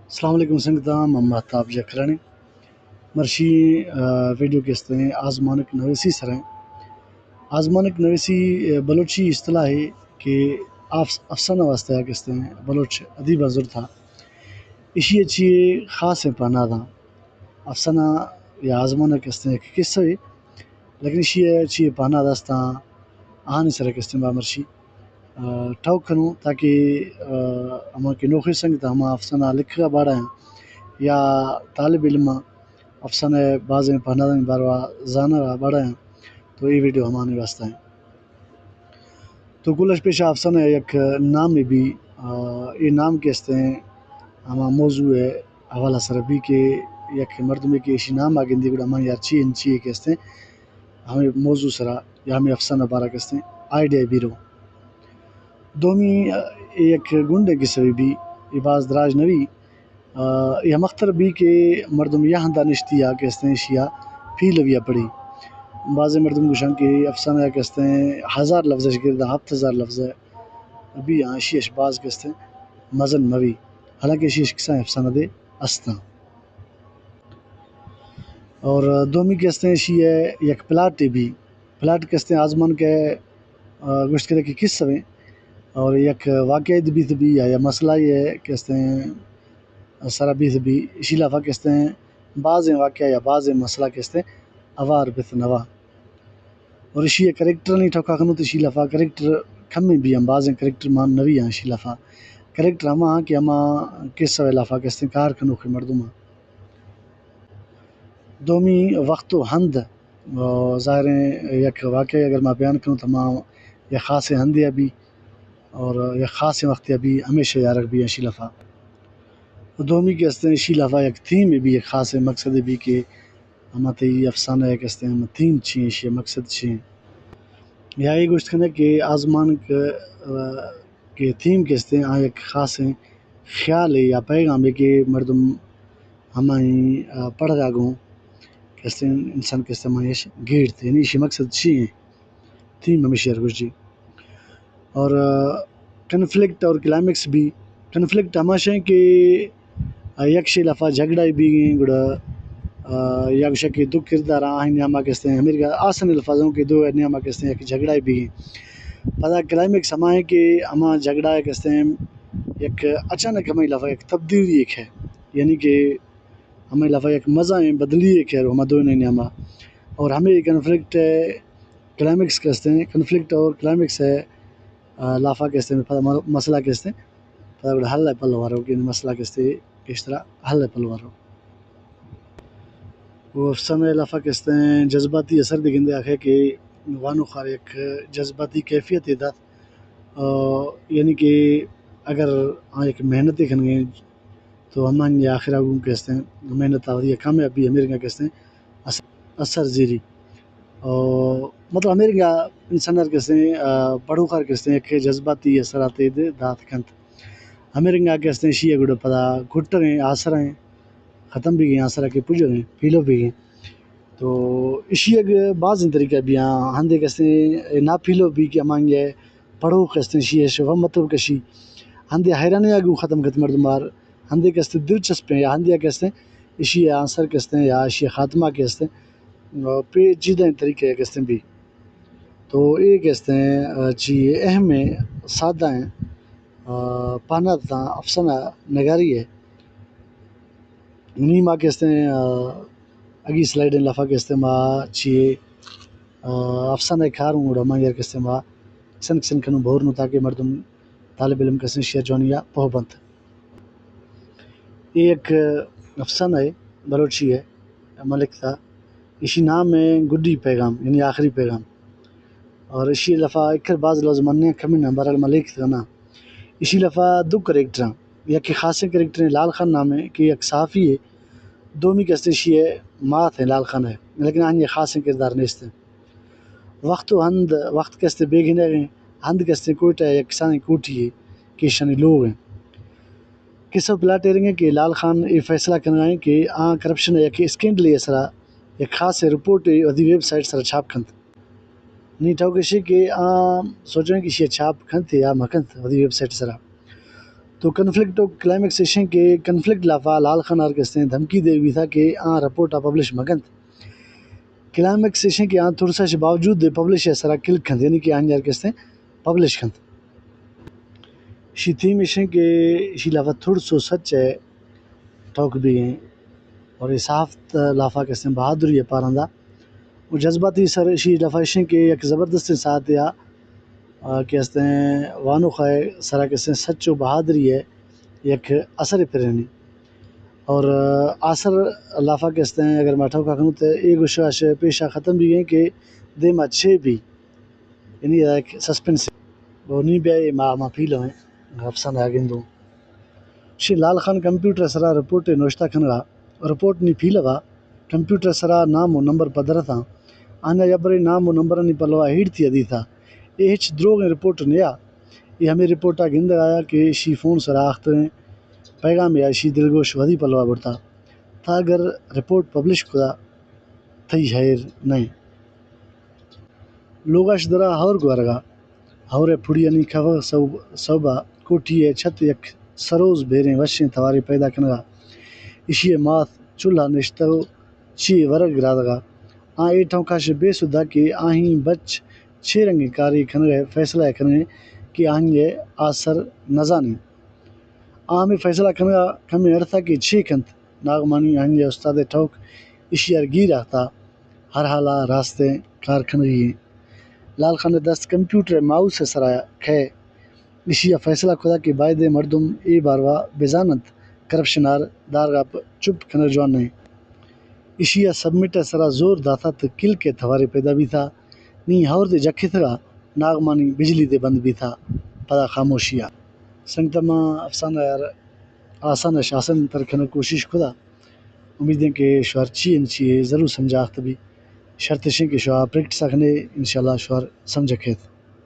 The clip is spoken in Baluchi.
السلام علیکم سنگتاں، من مہتاب جکھرانی۔ مرشی، آ، ویڈیو کہ استیں آزمانک نویسی سرا ایں۔ آزمانک نویسی، آ، بلوچی اصطلاحے کہ آف-، افسانہ واسطہ کہ استیں بلوچ ادیباں زرتہ۔ ایشی ءَ چی خاصیں پہناداں۔ افسانہ یا آزمانک کہ استیں یک قصہ اے، لیکن ایشی ءَ چی پہناد استاں، آہانی سرا کہ استیں با مرشی آ، ٹوک کنوں، تاکہ، آ، ہما کہ نوخیں سنگت ہما افسانہ لکھگا باڑا ایں یا طالب علم افسانہ بازیں پہنادانی باروا زانگا باڑا ایں، تو اے ویڈیو ہمانی واسطہ ایں۔ تو کلش پیشا افسانہ یک نامے بی، آ، اے نام کہ استیں ہما موضوع ءِ حوالہ سر بی کہ یک مردمے کہ ایشی نام آ گندی گڑا ہما یار چی انت، چی کہ استیں ہمے موضوع سرا یا ہمے افسانہ بارا کہ استیں آئیڈیا بی رو۔ دومی، اے یک گونڈیں قصہ بی، اے باز دراج نہ بی۔ آ، اے ہمختر بی کہ مردم یا ہندا نشتی آ کہ استیں ایشی آ پیلوی آ پڑی۔ بازیں مردم گوشاں کہ افسانہ کہ استیں ہزار لفظ اش گردا ہفت ہزار لفظ بی، آ، ایشی اش باز کہ استیں مزن مہ بی۔ حالانکہ ایشی اش کسانیں افسانہ دے استاں۔ اور دومی کہ استیں ایشی ءِ یک پلاٹے بی، پلاٹ کہ استیں آزمانک ءِ، آ، گوشت کرے کہ قصہ بی اور یک واقعہ دے بیت بی یا، یا مسئلہ اے کہ استیں سرا بیت بی، ایشی لافا کہ استیں بازیں واقعہ یا بازیں مسئلہ کہ استیں اوار بیت نوا۔ اور ایشی ءِ کریکٹرانی ٹوکا کنوں تو ایشی لافا کریکٹر کمیں بی ہم، بازیں کریکٹر مان نوی آں ایشی لافا۔ کریکٹر ہما آں کہ ہما قصہ ءِ لافا کہ استیں کار کنوکیں مردم آں۔ دومی وخت و ہند، آ، ظاہریں یک واقعہ اگر ما بیان کنوں تو ہما یک خاصیں ہندے آ بی اور یک خاصیں وختے آ بی، ہمیشہ یارگ بی ایشی لافا۔ دومی کہ استیں ایشی لافا یک تھیم بی، یک خاصیں مقصد بی کہ ہما تئی افسانہ ءِ کہ استیں ہما تھیم چی ایں، ایشی ءِ مقصد چی ایں۔ یا اے گوشت کنگ کہ آزمانک، آ، کہ تھیم کہ استیں آ یک خاصیں خیالے یا پیغامے کہ مردم ہمائی، آ، پڑھگا گوں کہ استیں انسان کہ استیں ہمائی اش گیڑت، یعنی ایشی مقصد چی ایں؟ تھیم ہمیشی ءَ گوشجی۔ اور، آ، کنفلکٹ اور کلائمیکس بی، کنفلکٹ ہما شے کہ، آ، یک شے لافا جھگڑا بیگیں گڑا، آ، یا گوشاں کہ دو کردار آں، آہی نیاما کہ استیں ہمیرگا آسن الفاظوں کہ دو نیاما کہ استیں یک جھگڑا بیگیں۔ پدا کلائمیکس ہما ایں کہ ہما جھگڑا کہ استیں یک اچانک ہمائی لافا یک تبدیلی ایک ہے، یعنی کہ ہمائی لافا یک مزائیں بدلی ایک ہے ہما دوئیں نیاما۔ اور ہمے کنفلکٹ کلائمیکس کہ استیں، کنفلکٹ اور کلائمیکس ءِ، آ، لافا کہ استیں، پدا م-، مسئلہ کہ استیں، پدا گڑا حل ءِ پلو ءَ روک، یعنی مسئلہ کہ استیں، گیشترا حل ءِ پلو ءَ روک۔ و افسانہ ءِ لافا کہ استیں، جذباتی اثر دے گندے آخے کہ وانوخار یک جذباتی کیفیتے دات، آ، یعنی کہ اگر آ یک محنتے کنگیں، تو ہمانی آخرا گوں کہ استیں محنت آ وتی کامیابی ہمے رنگا کہ استیں اث-، اثر زیری۔ او مطلب ہمے رنگا انسان ہر کہ استیں، آ، پڑھوخار کہ استیں یک جذباتی اثراتے دے دات کنت۔ ہمے رنگا کہ استیں ایشی ءَ گڑا پدا گھٹگیں آسریں ختم بیگیں آسرا کہ پجگیں پیلو بیگیں۔ تو ایشی ءَ بازیں طریقہ بیاں، ہندے کہ استیں نا پیلو بی کہ ہمانگے پڑھوک استیں، ایشی ءَ شفا مطلب کشی، ہندے حیرانی ءَ گوں ختم کت مردم بار، ہندے کہ استیں دلچسپ ایں یا ہندے کہ استیں ایشی ءِ آنسر کہ استیں یا ایشی ءِ خاتمہ کہ استیں، آ، پیچیدہ ایں طریقے کہ استیں بی۔ تو اے کہ استیں، آ، چی اہم ایں، سادہ ایں، آ، پہنات داں افسانہ نگاری ءِ۔ نی ما کہ استیں، آ، اگی سلائیڈ ءِ لافا کہ استیں ما چی، آ، افسانہ ءِ کاروں گڑا ما یار کہ استیں ما کسن کسن کنوں بہر نوں تاکہ مردم طالب علم کہ استیں شیئر جوانی ءَ پوہ بنت۔ اے یک افسانہ ایں بلوچی ءِ، ما لکھتا، ایشی نام ایں گڈی پیغام، یعنی آخری پیغام۔ اور ایشی لافا اکر باز لوز مننے کمی نہ، بہرحال ما لکھتا نا۔ ایشی لافا دو کریکٹر ایں، یکے خاصیں کریکٹر ایں، لال خان نام ایں کہ یک صحافی ایں، دومی کہ استیں ایشی ءِ مات ایں لال خان ءِ، لیکن آہانی خاصیں کردار نیست ایں۔ وخت و ہند، وخت کہ استیں بیگھنگ ایں، ہند کہ استیں کوئٹہ ءِ یک کسانیں کوٹی ایں کہ ایشانی لوگ ایں۔ قصہ پلاٹ اے رنگ ایں کہ لال خان اے فیصلہ کنگا ایں کہ آ کرپشن ءِ یک اسکینڈلے ءِ سرا یک خاصیں رپورٹے وتی ویب سائٹ سرا چھاپ کنت۔ نی ٹوک ایشی کہ آ سوچیں کہ ایشی ءَ چھاپ کنت یا مہ کنت وتی ویب سائٹ سرا۔ تو کنفلکٹ و کلائمیکس ایشیں کہ کنفلکٹ لافا لال خان آر کستیں دھمکی دے بیتا کہ آں رپورٹ آ پبلش مکنت۔ کلائمیکس ایشیں کہ آں ترسا شے باوجود دے پبلش ءِ سرا کلک کنت، یعنی کہ آں آر کستیں پبلش کنت۔ شی تھیم ایشیں کہ شی لافا ترس و سچ ءِ ٹوک بھی ہیں اور یہ صحافت لافا کستیں بہادری ءِ پارندا و جذباتی سر شی لافا ایشیں کہ یک زبردستیں ساعت یا آ، کہ استیں وانوخ ءِ سرا کہ استیں سچ و بہادری ءِ یک اثر پرینی۔ اور آ، آسر لافا کہ استیں اگر ما ٹوکا کنوں تو اے گوشگ اش پیشا ختم بھی گئیں کہ دیما چے بھی، یعنی یک سسپنس۔ و نی بیا اے ما، ما پیلو ہیں، افسانہ ءَ گندوں۔ شی لال خان کمپیوٹر ءِ سرا رپورٹ نوشتہ کنگا، رپورٹ نی پیلوا کمپیوٹر ءِ سرا نام و نمبر پدرتاں۔ آنیا یبرے نام و نمبرانی پلوا ہیڑتی ادیتا۔ اے ہچ دروغیں رپورٹ نیا۔ اے ہمے رپورٹ ءَ گندگ آیا کہ شی فون سرا آختیں پیغام یا شی دلگوش ودی پلوا برتا۔ تا اگر رپورٹ پبلش کدا تئی ہیر نئیں۔ لوگاش درا ہور گورگا، ہور ءِ پھڑیانی کھوغ سوب-، سوبا کوٹی ءِ چھت یک سروز بیریں وشیں توارے پیدا کنگا۔ ایشی ءِ مات چلہ نشتگ و چی ورگ گرادگا۔ آں اے ٹونکاش بے سدھا کہ آہی بچ چے رنگیں کارے کنگ ءِ فیصلہ ءَ کنیں کہ آہی ءِ آسر نزانیں۔ آ ہمے فیصلہ کنگا کمیں ارتھا کہ چے کنت۔ ناگمانی آہی ءِ استاد ءِ ٹوک ایشی ءَ گیر آختا۔ ہر حالا راستیں کار کنگی ایں۔ لال خان ءِ دست کمپیوٹر ءِ ماؤس ءِ سرا کئے۔ ایشی ءَ فیصلہ کتا کہ بایدیں مردم اے باروا بزاننت، کرپشن آر دارگا پ-، چپ کنگ جوان نئیں۔ ایشی ءَ سبمٹ ءِ سرا زور داتا تو کلک ءِ توارے پیدا بیتا۔ نی ہور دے جکھتگا، ناگمانی بجلی دے بند بیتا۔ پدا خاموشی ءَ۔ سنگتاں، ما افسانہ یار آسان اش آسان تر کنگ کوشش کتا۔ امید ایں کہ شوار چی انچی ہے ضرور سمجھا آخت بی۔ شرط اشیں کہ شوار پریکٹس آ کنے، انشاءاللہ شوار سمجھا کھیت۔